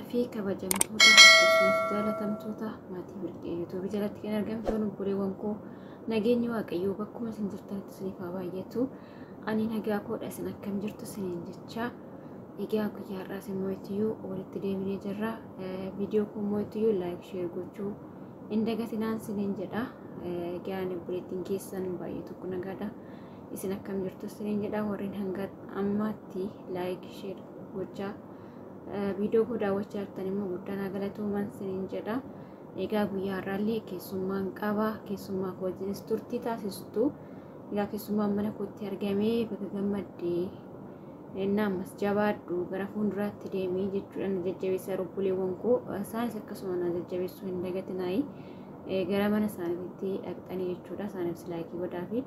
Fi kabajamtoota akkasumas jaalatamtoota maatii Birqee Yuutuubii jalatti kan argamtan obboleewwan koo, nageenyi Waaqayyoo bakkuma isin jirtanitti isiniif haa baay'atu. Ani nagaa koodha, isin akkam jirtu isiniin jecha. Egaa guyyaa har'aas immoo ittiyuu walitti deebinee jirra. Viidiyoo koo immoo ittiyuu like, share gochuu hin dagatinaan isiniin jedha. Egaa ani obboleettiin keessan baay'ee tokko nagaadha. Isin akkam jirtu isiniin jedha. Warreen hanga ammaatti like, share gochaa viidiyoo koo daawwachaa jirtan immoo guddaa naa galatooman isiniin jedha. Egaa guyyaa har'aallee keessummaan qaba. Keessummaa koo wajjinis turtii taasistu. Egaa keessummaan mana kootti argamee baga gammaddee innaa ammas jabaadhu, gara fuulduraatti deemii jechuudhaan na jajjabeessaa obboleewwan koo. Isaanis akkasuma na jajjabeessuu hin dagatinaayi. Gara mana isaaniitti dhaqxanii jechuudha. Isaaniifis like godhaafi.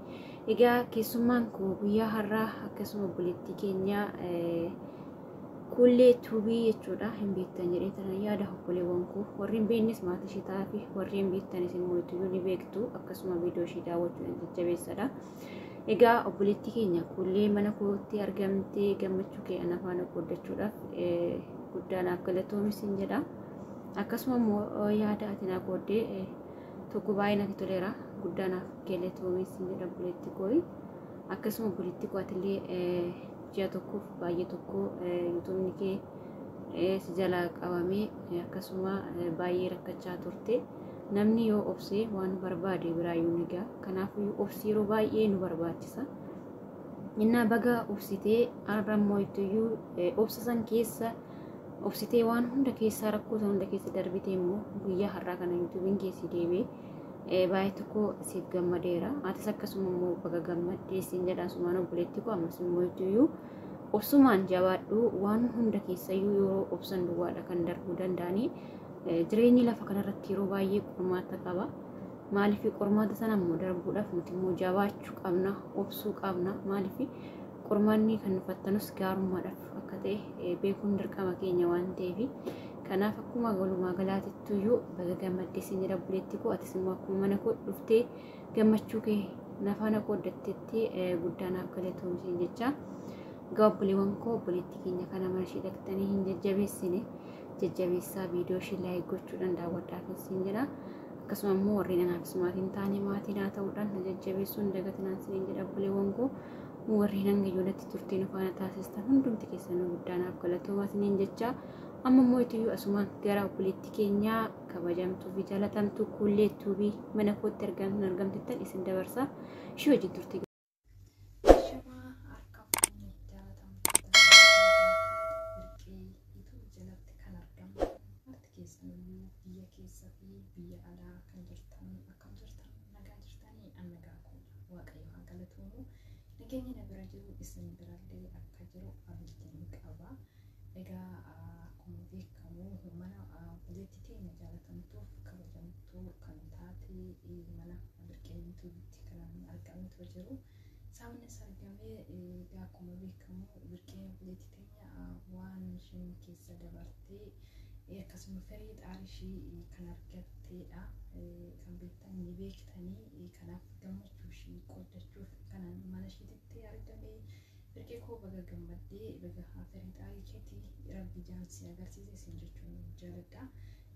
Egaa keessummaan koo guyyaa har'aa akkasuma obboleettii keenya Kuullee Tuubii jechuudha. Hin beektan jedhee tana yaada obboleewwan koo. Warri hin beeknes maatii ishee ta'aa, warri hin beektanis immoo iyyuu ni beektu. Akkasuma viidiyoo ishee daawwachuudhaan jajjabeessadha. Egaa obboleettii keenya Kuullee mana kootti argamtee gammachuu kee ana faana qooddachuudhaaf guddaa naaf galatoomi siin jedha. Akkasuma immoo yaada ati naa qooddee tokko baay'ee natti toleera. Guddaa naaf galatoomi siin jedha obboleettii koo. Akkasuma obboleettii koo, atillee ji'a tokkoof baay'ee tokko yuutuubni kee si jalaa qabamee akkasuma baay'ee rakkachaa turte. Namni yoo obsee waan barbaade biraayyuu ni ga'a. Kanaafuu obsi yeroo baay'ee nu barbaachisa. Innaa baga obsitee, har'a immoo ittiyuu obsa san keessa obsitee, waan hunda keessaa, rakkoo san hunda keessa darbitee immoo guyyaa har'aa kana yuutuubiin keessi deebi'ee baay'ee tokko siif gammadeera. Atis akkasuma immoo baga gammaddee siin jedha sumaan obboleettii koo. Ammas immoo ittiyuu obsumaan jabaadhu. Waan hunda keessayyuu yeroo obsan duwwaadha kan darbuu danda'anii. Jireenyi lafa kanarratti yeroo baay'ee qormaata qaba. Maaliif qormaata sana immoo darbuudhaaf nuti immoo jabaachuu qabna, obsuu qabna. Maaliif qormaanni kan nu fattanus gaarummaadhaaf akka ta'e beekuun dirqama keenya waan ta'eef. Kanaaf akkuma walumaa galaatittuyyuu baga gammaddee siin jedha obboleettii koo. Atis immoo akkuma mana koo dhuftee gammachuu kee nafaana qooddatteetti guddaa naaf galatoomi siin jecha. Egaa obboleewwan koo, obboleettii keenya kana mana ishee dhaqxanii hin jajjabeessine jajjabeessaa, viidiyoo ishee like gochuudhaan daawwadhaaf siin jedha. Akkasuma immoo warreen anaafis maatiin taane maatii naa ta'uudhaan na jajjabeessuu hin dagatinaan siin jedha obboleewwan koo. Warreen hanga yoonatti turtii nu faana taasistan hundumti keessanuu guddaa naaf galatoomaa isiniin jecha. Amma immoo itiyyuu asumaan gara obboleettii keenyaa kabajamtuu fi jaalatamtuu Kuullee Tuubii mana kootti argamtettan isin dabarsa. Ishee wajjin turtii. Shamaa harka fuunee jaalatamtoota Birqee YouTube jalatti kan argamtan marti keessaniyyuu, biyya keessa fi biyya alaa kan jirtan, akkam jirtan? Nagaa jirtanii? An nagaa koodha, Waaqayyo haa galatoomu. Nageenya na bira jiru isin birallee akka jiru abdiin qaba. Egaa akkuma beekamu mana obboleettii teenya jaalatamtuuf kabajamtuu kan taate mana Birqee YouTubetti kan argametu jiru. Sababni argamee egaa akkuma beekamu Birqeen obboleettii teenya waan isheen keessa dabartee akkasuma firii xaarii ishii kan argatteedha. Kan beektan ni beektanii. Kanaaf gammachuu ishii qooddachuuf kanan mana isheetitti argame. Birqee koo, baga gammaddee, baga firii xaarii keetii Rabbi ijaan si agarsiise siin jechuun jaaladha.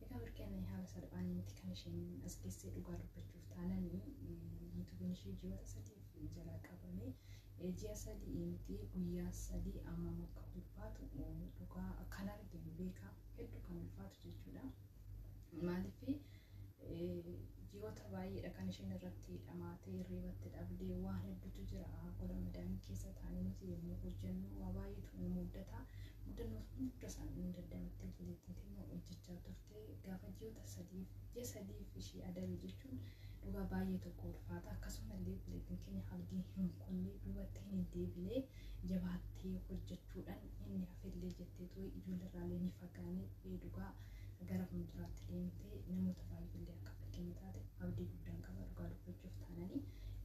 Egaa Birqeen haala salphaan miti kan isheen as geessee. Dhugaa dubbachuuf taananii yuutuubiin ishee ji'oota 3f jalaa qabame. Ji'a 3 miti, guyyaa 3 ammam akka ulfaatu dhugaa kan arginu beeka, hedduu kan ulfaatu jechuudha. Maaliif ji'oota baay'eedha kan isheen irratti dhamaatee, hirribatti dhabdee, waan hedduutu jira. Gola madaamii keessa taa'anii nuti yommuu hojjennu waa baay'eetu nu mudata. Mudannoo hunda isaanii dandamattee obboleettiin teenya hojjechaa turte. Gaafa ji'oota 3f, ji'a 3f ishee adabe jechuun dhugaa baay'ee tokko ulfaata. Akkasumallee obboleettiin keenya abdii hin kunne, duubatti hin deebine, jabaattee hojjechuudhaan inni hafellee jetteetu ijoolleerraallee ni fagaanne dhugaa gara fuulduraatti deemtee namoota baay'eellee akka fakkeenya taate abdii guddaan qaba, dhugaa dubbachuuf taananii.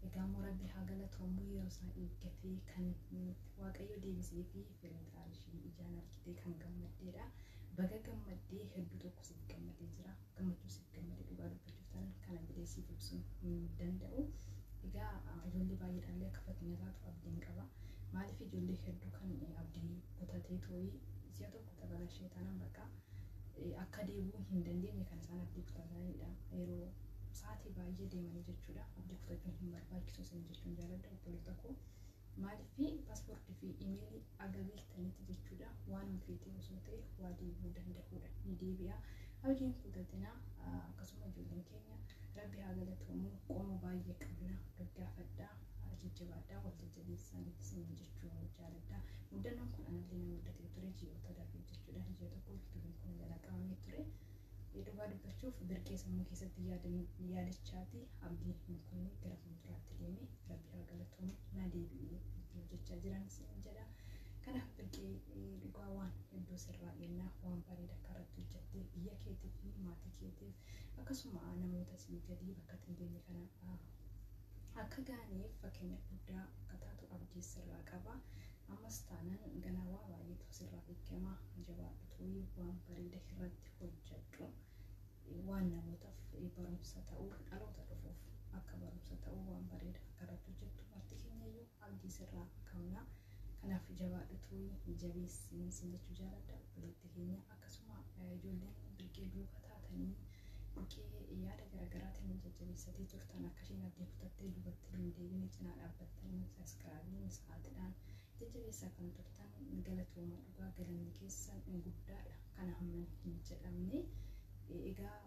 Egaa immoo Rabbi haa galatoomu, yeroo isaa eeggatee kan Waaqayyo deebisee fi firii xaarii ishee ijaan argitee kan gammaddeedha. Baga gammaddee, hedduu tokko siif gammadee jira. Gammachuu siif gammadee dhugaa dubbachuuf taanaan kana bilee siif ibsuu hin danda'u. Egaa ijoollee baay'eedhaallee akka fakkeenya taatu abdiin qaba. Maaliif ijoollee hedduu kan abdii kutatee tooyi si'a tokko tabalashee taanaan bakka Akka deebi'uu hin dandeenye kan isaan abdii kutatanidha. Yeroo sa'aatii baay'ee deemanii jechuudha. Abdii kutachuun hin barbaachisu isin jechuun jaaladha obboloota koo. Maaliif paaspoortii fi imeelii aga beektanitti jechuudha. Waan feetee osoo ta'e waa deebi'uu danda'udha. Ni deebi'a. Abdiin kutatinaa akkasuma ijoolleen keenya Rabbi haa galatoomu qomoo baay'ee qabna gaggaafadhaa jajjabaadhaa wal jajjabeessan isin jechuu jaaladha. Muddannoon kun anallee na muddatee ture ji'oota darbe jechuudha. Ji'a tokko yuutuubiin kun jalaa qabamee ture. Dhugaa dubbachuuf birqee sammuu keessatti yaadachaati abdiin hin kunne gara fuulduraatti deeme Rabbi haa galatoomu na deebi'ee hojjechaa jiran isin jedha. Kanaaf birqee dhugaa waan hedduu sirraa eennaa waan bareeda akka irratti hojjettee biyya keetiif fi maatii keetiif akkasuma namoota sii gadii bakka hin beekne kana akka ga'aniif fakkeenya guddaa akka taatu abdii sirraa qaba. Ammas taanaan ganaa waa baay'eetu sirraa eegama. Jabaadhu tooyi waan bareeda irratti hojjedhu. Waan namootaaf barumsa ta'u dhaloota dhufuuf akka barumsa ta'u waan bareeda akka irratti hojjettu marti keenyayyuu abdii sirraa qabna. Kanaaf jabaadhu tooyi jabeessi sin jechuu jaaladha obboleettii keenya akkasuma ijoolleen birqee duuka taatanii birqee yaada garaagaraatiin jajjabeessatii turtan akka isheen abdii kutattee duubatti hin deebine cinaa dhaabbattanii sabiskiraabiin sa'aatiidhaan jajjabeessaa kan turtan galatooma dhugaa galanni keessan guddaadha. Kana hamma hin jedhamne. Egaa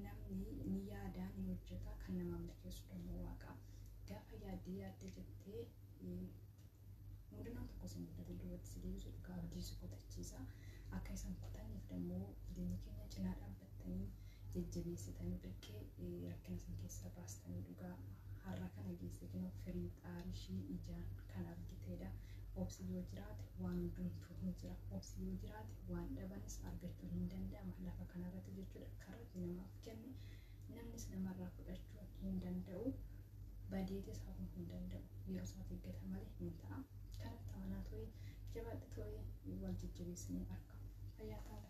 namni ni yaada ni hojjeta kan nama milkeessu immoo waaqa. Gaafa yaaddee yaaddee jettee mudannoon tokko si mudate duubatti si deebisu dhugaa abdii si kutachiisa. Akka isaan kutanneef immoo jireenya keenya cinaa dhaabbattanii jajjabeessitanii birqee rakkina isin keessaa baastanii dhugaa har'a kana geesse kennu firii xaarishii ijaan kan argiteedha. Obsi yoo jiraate waan hundumtuu hin jira. Obsi yoo jiraate waan dhabanis argachuun hin danda'ama lafa kanarratti jechuudha. Kan Rabbi namaaf kenne namnis namarraa fudhachuu hin danda'u. Badeetis hafuu hin danda'u. Yeroo isaaf eeggata malee hin ta'a. Kanaaf tamanaa ture jabaadha ture wal jajjabeessanii argamu. Fayyaa ta'aa.